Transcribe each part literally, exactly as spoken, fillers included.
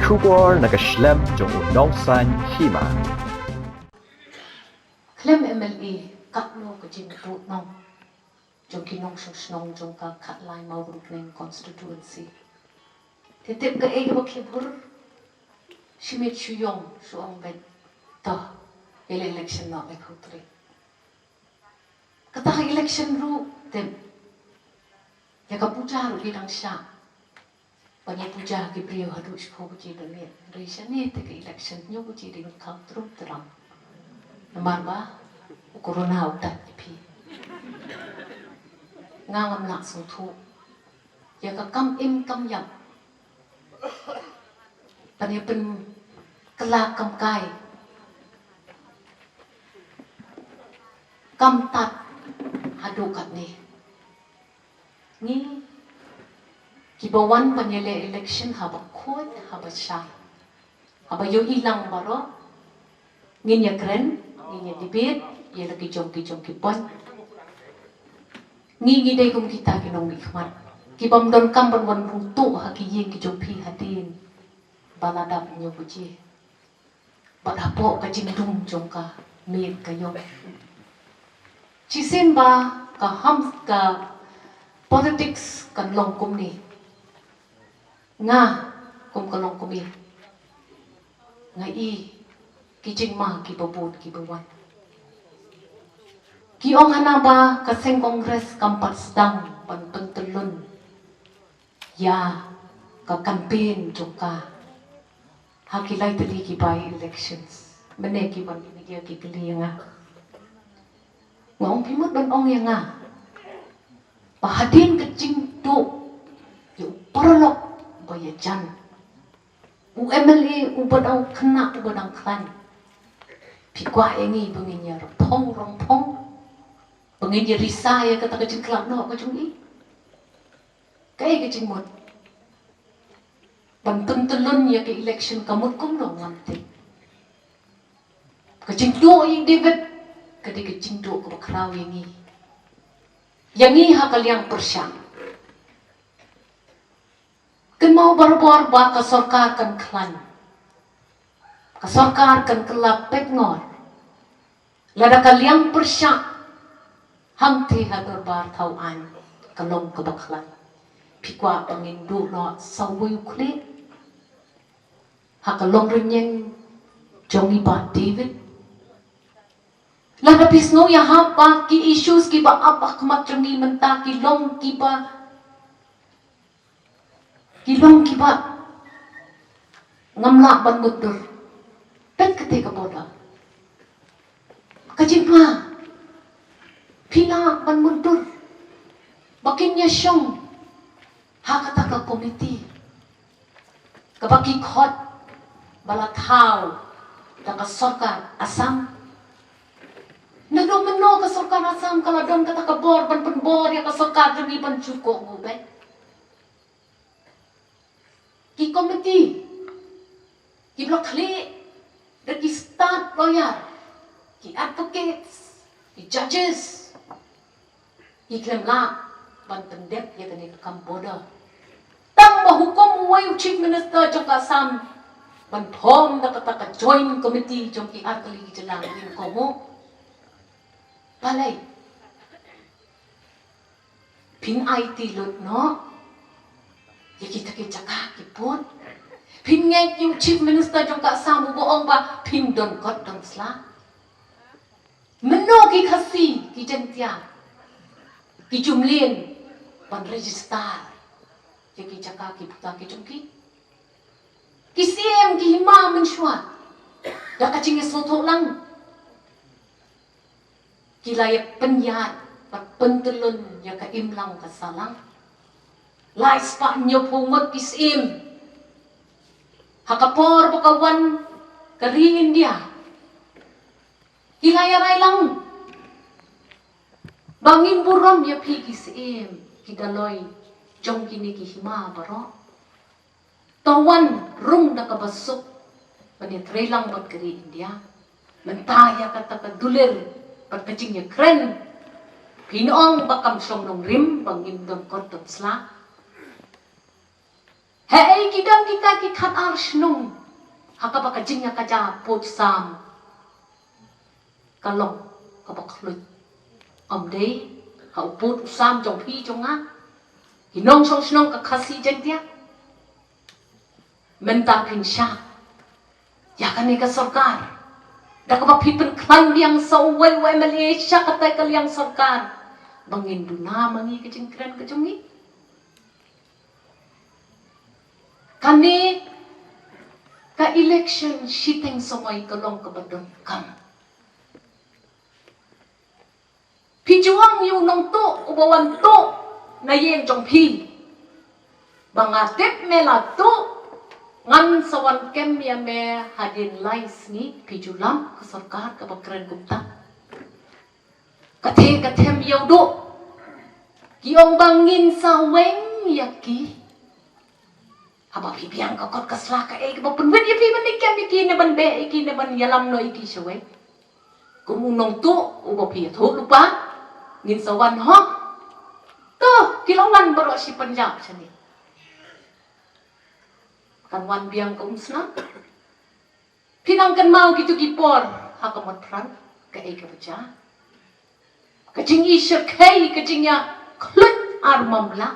Khubor na ka shlem jong u nongsan hima. Khlem M L A, katno ka jingtuh nong jong ki nongshong shnong jong ka Khatlai Mawryngkneng constituency. Te tip kaei kaba khie bhur, shi miet shu ïong shu ong beit, to, ïa la election noh, la khutre. Kata ka election ruh, tip, ïa ka puja ruh ki dang shah ban ïa puja ki briew haduh shiphew baje da miet. Hynrei shane te ka election hynñiew baje dei ban kham trum tram. Namar ba u corona u tat ïa phi. Nga ngam lah sngewthuh ïa ka kam im kam ïap ban ïa pynkylla kam kai kam tat haduh katne. Ngi kiba wan ban ïaleh election haba khuid haba shai, haba ïohi lang baroh, ngin ïakren, ngin ïa debate ïa la ki jong ki jong ki point. Ngi ngi dei kum kita ki nongmihkhmat kibym donkam ban wan bungtuh ha ki ïing ki jong phi hadien ba la dap hynñiew baje bad hapoh ka jingdum jong ka miet ka ïong. Shisien ba ka ham ka politics kan long kumne, nga kum ka longkmie nga i ki jingma kiba bun kiba wan. Ki ong hana ba ka seng Congress kam pat sdang ban pyntyllun ïa ka campaign jong ka ha ki lai tylli ki by elections. Mynne ki wan ki media ki kylli ïa nga. Nga ong phi mut ban ong ïa nga ba hadien ka jingduh ïa u paralok ba ïajan, u M L A uba dang khynnah uba dang khlaiñ, phi kwah ïa ngi ba ngin ïa rphong rongphong, ba ngin ïa risa ïa kata ka jingkhlad noh ka jong i? Kaei ka jingmut? Ban pyntyllun ïa ka election ka mut kumno ngam tip. Ka jingduh ïa i David ka dei ka jingduh kaba khraw ïa ngi, ïa ngi ha ka liang pyrshah. Kynmaw barabor ba ka sorkar kan khlaiñ, ka sorkar kan kylla peit ngor. Lada ka liang pyrshah hangtei ha dorbar thaw aiñ ka long kaba khlaiñ, phi kwah ba ngin duh noh sawei u khlieh ha ka longrynïeng jong i Bah David? Lada phi sngew ïa hap ba ki issues kiba ap ha khmat jong ngi mynta ki long kiba ki long kiba ngam lah ban mutdur. Peit kata ka border, ka jingpla, phi lah ban mutdur ba kin ïa shong ha kata ka komiti kaba ki khot ba la thaw da ka sorkar Assam. Naduh mynno ka sorkar Assam ka la don kata ka bor ban pynbor ïa ka sorkar jong ngi ban shu kohnguh beit? Ki komiti kiba la khlieh da ki stad lawyer, ki advocates, ki judges, ki khlem lah ban pyndep ïa kane ka kam border. Tang ba hukum uwei u chief minister jong ka Assam ban form da kata ka joint committee jong ki artylli ki jylla ngin kohnguh. Balei? Phin aiti lut noh ïa kita ki jaka ki pud. Phin ngeit ïa u chief minister jong ka Assam uba ong ba phin don kot don sla. Mynno ki Khasi, ki Jaintia, ki ju mlien ban register ïa ki jaka ki puta ki jong ki? Ki siem ki hima mynshuwa da ka jingïasngewthuh lang. Ki la ïa pynïaid bad pyntyllun ïa ka imlang ka sahlang. Lai spah hynñiewphew ngut ki syiem ha ka por ba ka wan ka ri India. Ki la ïa rai lang ba ngim burom ïa phi ki syiem ki daloi jong kine ki hima baroh. To wan rung da kaba suk ban ïatrei lang bad ka ri India. Mynta ïa kata ka dulir bad ka jingïakren phin ong ba kam shong nongrim, ba ngim don kot don sla. Haei ki don kita ki khatar shnong ha kaba ka jingïakajia pud sam ka long kaba khluit. Ym dei ha u pud u sam jong phi jong nga, ki nongshong shnong ka Khasi Jaiñtia. Mynta phin shah ïa kane ka sorkar da kaba phi pynkhlaiñ biang sa uwei u MLA sha katei ka liang sorkar ba ngin duna ma ngi ka jingkren ka jong ngi. Kane ka election shiteng samoi ka long kaba donkam. Phi ju ong ïa u nongtuh uba wan tuh na ïing jong phi ba nga tip me la tuh, ngan sa wan kem ïa me hadien lai sngi. Phi ju lam ka sorkar kaba kren kumta. Ka theh ka them ïa u duh. Ki ong ba ngin sa weng ïa ki. Haba phi biang ka kot ka sla, kaei kaba pynwit ïa phi ban kem ïa ki ne ban beh ïa ki ne ban ïalam noh ïa ki shawei? Kum u nongtuh uba phi ïathuh lypa, ngin sa wan hok. To, ki la wan baroh shi pynjah shane. Kan wan biang ka umsnam. Phi nang kynmaw kito ki por ha ka Motphran, kaei kaba jia? Ka jingïashyrkhei, ka jingïakhluit ar mamla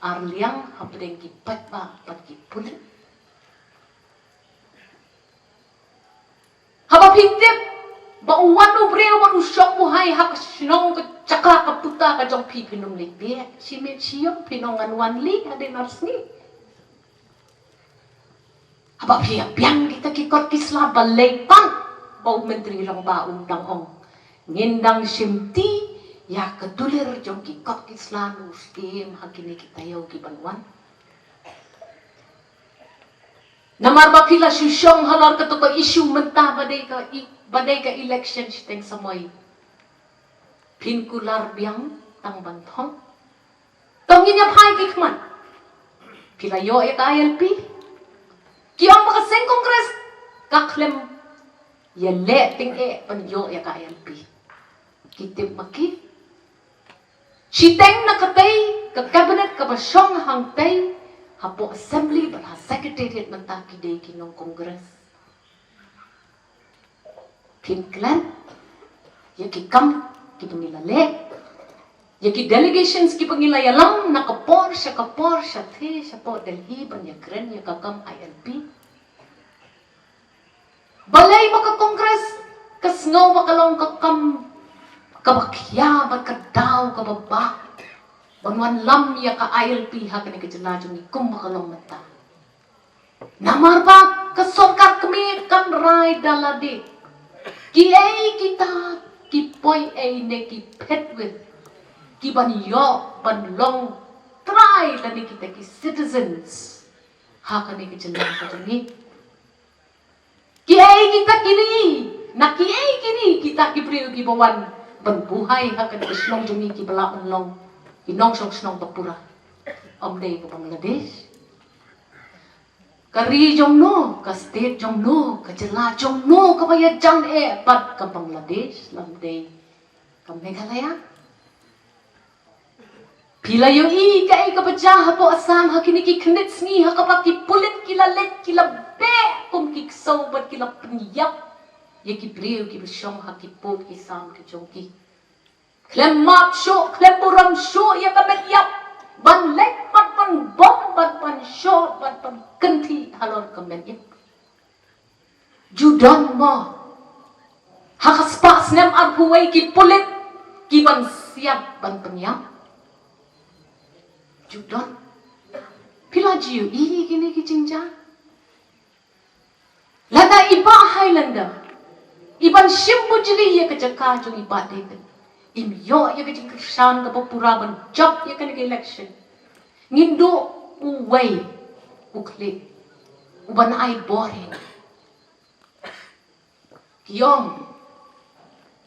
ar liang hapdeng ki paidbah bad ki pulit. Haba phi tip ba u wan u briew bad u shong u hai ha ka shnong ka jaka ka puta ka jong phi, phin ym leit beh shi miet shi ïong, phin ong ngan wan leh hadien ar sngi. Haba phi ïa biang kita ki kot ki sla, balei pat ba u Myntri Rangbah un dang ong ngin dang shimti ïa ka dulir jong ki kot ki sla, u Syiem, ha kine ki taïew ki ban wan? Namar ba phi la shu shong halor kato ka issue mynta ba dei ka i-, ba dei ka election shiteng samoi. Phin kular biang tang ban thong. To ngin ïa phai ki khmat. Phi la ïoh ïa ka ILP? Ki ong ba ka seng Congress ka khlem ïaleh tyngeh ban ïoh ïa ka ILP. Ki tip ma ki. Shiteng na katei ka cabinet kaba shong hangtei hapoh assembly bad ha secretariat mynta ki dei ki nong Congress. Phin klet ïa ki kam kiba ngi la leh, ïa ki delegations kiba ngi la ïalam na ka por sha ka por, sha the shapoh Delhi ban ïakren ïa ka kam ILP. Balei ba ka Congress ka sngew ba ka long ka kam kaba khia bad ka daw kaba bha ban wan lam ïa ka ILP ha kane ka jylla jong ngi kumba ka long mynta? Namar ba ka sorkar kmie kan rai da lade. Kiei kita ki poi ei ne ki phet wit kiban ïoh ban long trai lane kita ki citizens ha kane ka jylla ka jong ngi? Kiei kita kine, na kiei kine kita ki briew kiba wan ban buhai ha kane ka shnong jong ngi kiba lah ban long ki nongshong shnong ba pura? Ym dei ka Bangladesh. Ka ri jong no, ka state jong no, ka jylla jong no kaba ïajan eh bad ka Bangladesh, lymdei ka Meghalaya? Phi la ïohi kaei kaba jia hapoh Assam ha kine ki khyndiat sngi ha kaba ki pulit ki la leit ki la beh kum ki ksew bad ki la pynïap ïa ki briew kiba shong ha ki pud ki sam ki jong ki. Khlem map shuh, khlem burom shuh ïa ka met ïap ban leit bad ban bom bad ban shoh bad ban kynthih halor ka met ïap. Ju don mo ha ka spah snem arphew wei ki pulit kiban siap ban pynïap? Ju don. Phi la ju ïohi kine ki jingjia? Lada i Bah Highlander iban shim bujli ïa ka jaka jong i Bah David, im ïoh ïa ka jingkyrshan kaba pura ban jop ïa kane ka election, ngin duh uwei u khlieh uban ai bor ïa ngi. Ki ong,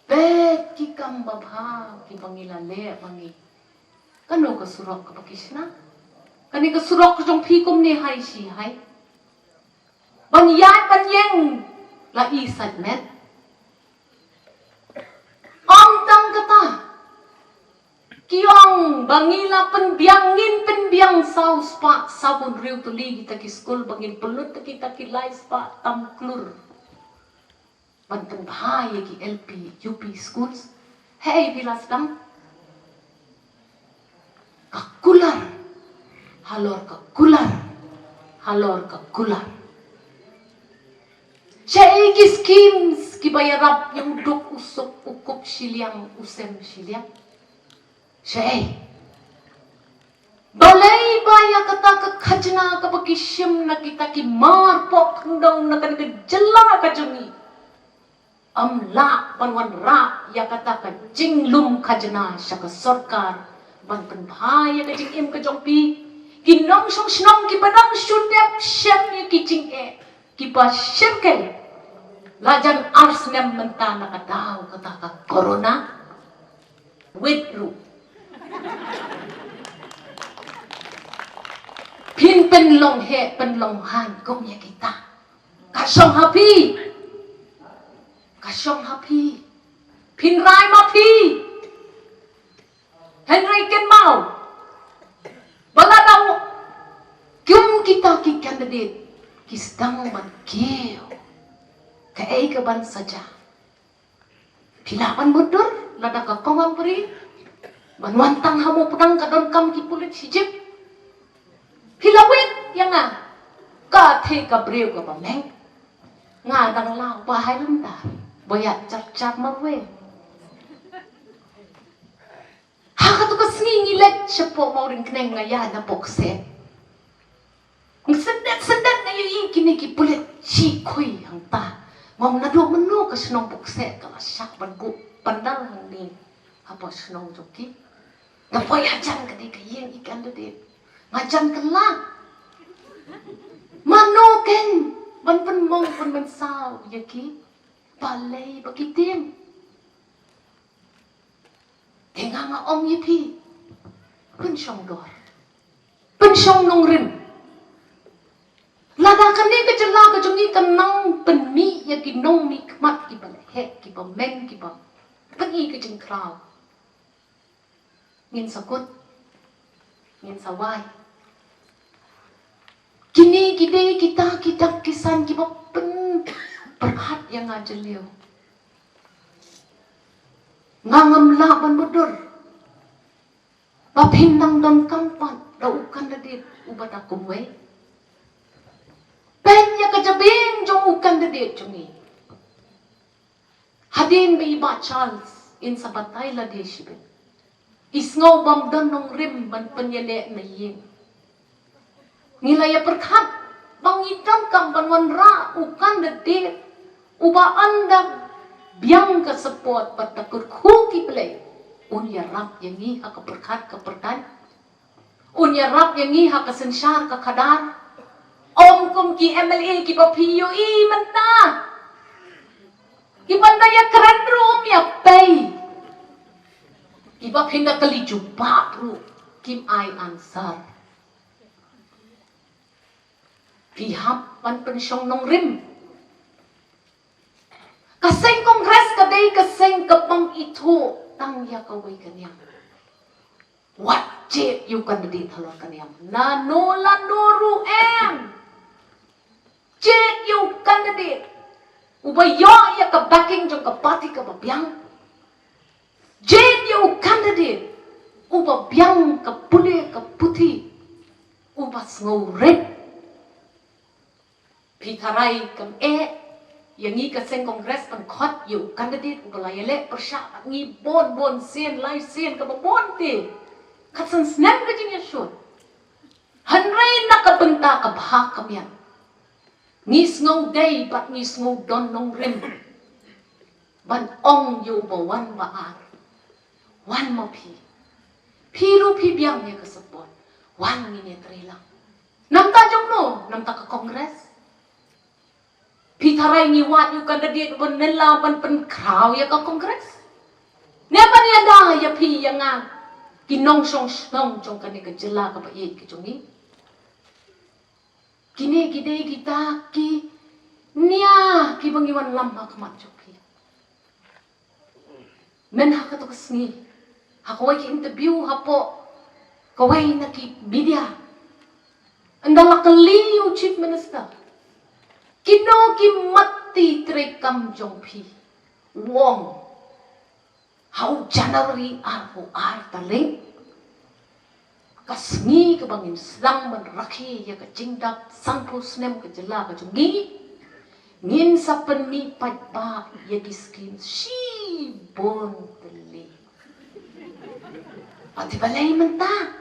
peit ki kam babha kiba ngi la leh ma ngi. Kano ka surok kaba ki shna? Kane ka surok ka jong phi kumne hai shi hai. Ban ïaid ban ïeng la i sait met. Ym tang kata, Ki ong ba ngi la pynbiang, ngin pynbiang saw spah saw hynriew tylli kita ki skul, ba ngin pynlut kita ki lai spah tam klur ban pynbha ïa ki L P, U P schools. Hei, phi la sdang? Ka kular halor ka kular halor ka kular. Shaei ki schemes kiba ïarap ïa u duk u suk, u kup shiliang, u sem shiliang? Shaei? Balei ba ïa kata ka khajna kaba ki shim na kita ki marpoh khyndew na kane ka jylla ka jong ngi, ym lah ban wanrah ïa kata ka jinglum khajna sha ka sorkar ban pynbha ïa ka jingim ka jong phi? Ki nongshong shnong kiba dang shu dep shem ïa ki jingeh, kiba shyrkhei la jan ar snem mynta na ka daw kata ka corona. Wit ruh, phin pynlong heh pynlong haiñ kum ïa kita. Ka shong ha phi. Ka shong ha phi. Phin rai ma phi. Hynrei kynmaw ba lada kum kita ki candidate ki sdang ban kiew, kaei kaban sa jia? Phi lah ban mutdur lada ka kong kam pyrshah ban wan tang ha Mawpdang, ka donkam ki pulit shi jip? Phi la wit ïa nga, ka thei ka briew kaba meng. Nga dang lah ba hai lynda ba ïa chap chap marwei. Ha katu ka sngi ngi leit shapoh Mawryngkneng, nga ïaid napoh kseh. Nga syndet syndet nga ïohi kine ki pulit shi khui hangta. Nga ong naduh mynno ka shnong Pukse ka la shah ban buh pandal hangne hapoh shnong jong ki. Nga poi hajan ka dei ka ïing i candidate. Nga jan kylla. Mano kein ban pynmong pynmynsaw ïa ki? Balei ba ki tieng? Te nga nga ong ïa phi, pynshong dor, pynshong nongrim. Lada kane ka jylla ka jong ngi kan nang pynmih ïa ki nongmihkhmat kiba lehheh, kiba meng, kiba pyni ka jingkhraw, ngin sa kut, ngin sa wai. Kine ki dei kita ki dak ki saiñ kiba pynpyrkhat ïa nga jylliew. Nga ngam lah ban mutdur ba phin nang donkam pat da u candidate uba da kumwei. Peit ïa ka jabieng jong u candidate jong ngi. Hadien ba i Bah Charles in sa batai lade shibit, i sngew bym don nongrim ban pynïaleh na ïing. Ngi la ïa pyrkhat ba ngi donkam ban wanrah u candidate uba yn da biang ka support bad da kyrkhu ki blei. Un ïarap ïa ngi ha ka pyrkhat ka pyrthai. Un ïarap ïa ngi ha ka synshar ka khadar. Ym kum ki M L A kiba phi ïohi mynta, kiba ynda ïakren ruh ym ïa pei, kiba phin da kylli jubab ruh kim ai answer. Phi hap ban pynshong nongrim. Ka seng Congress ka dei ka seng ka bym ithuh tang ïa kawei ka niam. Wat jied ïa u candidate halor ka niam. Nano lano ruh em. Jied ïa u candidate uba ïoh ïa ka backing jong ka party kaba biang. Jied ïa u candidate uba biang ka pule ka puthi, uba sngewrit. Phi tharai kam eh ïa ngi ka seng Congress ban khot ïa u candidate uba la ïaleh pyrshah bad ngi bun bun sien, lai sien kaba bun te, khatsan snem ka jingïashun. Hynrei na ka bynta ka bha ka miat, ngi sngew dei bad ngi sngew don nongrim ban ong ïa uba wan ba ar, wan ma phi. Phi ruh phi biang ïa ka support, wan ngin ïatrei lang. Namta jong no, namta ka Congress? Phi tharai ngi wad ïa u candidate uba nylla ban pynkhraw ïa ka Congress? Ne ban ïada ïa phi ïa nga, ki nongshong shnong jong kane ka jylla kaba ïeit ka jong ngi? Kine ki dei kita ki nia kiba ngi wanlam ha khmat jong phi. Myn ha kato ka sngi Ha kawei ki interview hapoh kawei na ki media, ynda la kylli u Chief Minister, kino ki mat treikam jong phi, u ong, ha u January arphew ar tarik, ka sngi kaba ngin sdang ban rakhe ïa ka jingdap sanphew snem ka jylla ka jong ngi, ngin sa pynmih paidbah ïa ki skim shibun tylli. Ati balei mynta?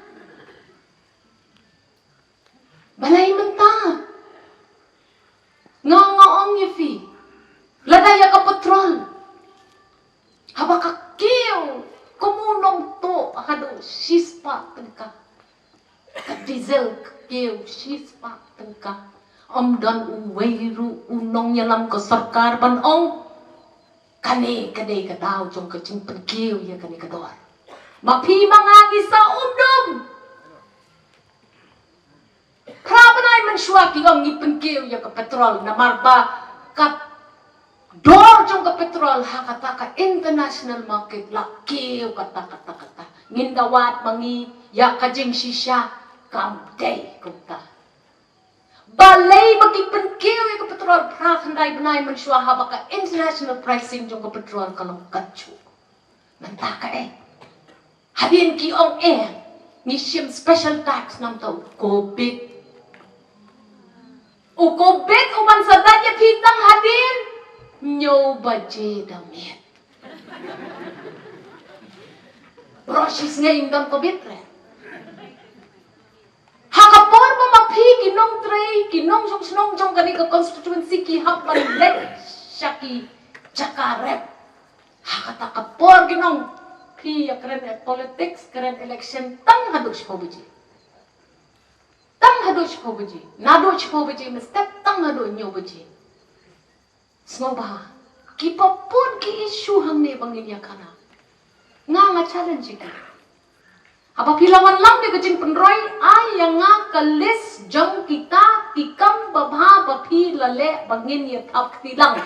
Balei mynta? Nga nga ong ïa phi, lada ïa ka petrol, haba ka kiew kum u nongtuh haduh shispah tyngka, ka diesel ka kiew shispah tyngka, ym don uwei ruh u nongïalam ka sorkar ban ong, kane ka dei ka daw jong ka jingpynkiew ïa kane ka dor. Ma phi ma nga ngi sa um dum. Phra bnai mynshuwa ki ong ngi pynkiew ïa ka petrol, namar ba ka dor jong ka petrol ha kata ka international market la kiew kata kata kata. Ngin da wad ma ngi ïa ka jingshisha, kam dei kumta. Balei ba ki pynkiew ïa ka petrol phra khyndai bnai mynshuwa haba ka international pricing jong ka petrol ka long kynjuh? Mynta kaei? Hadien ki ong eh, ngi shim special tax namar u Covid. U Covid u ban sa dait ïa phi tang hadien hynñiew baje da miet. Baroh shi sngi ym don Covid re. Ha ka por ba ma phi ki nongtrei, ki nongshong shnong jong kane ka constituency ki hap ban leit sha ki jaka rep, ha kata ka por ki ong phi ïa kren politics, kren election tang haduh shiphew baje. Tang haduh shiphew baje. Naduh shiphew baje mynstep tang haduh hynñiew baje. Sngewbha, ki ba bun ki issue hangne ba ngin ïa khana. Nga nga challenge ïa ki. Haba phi la wanlam ïa ka jingpynroi, ai ïa nga ka list jong kita ki kam babha ba phi la leh ba ngin ïa thap kti lang.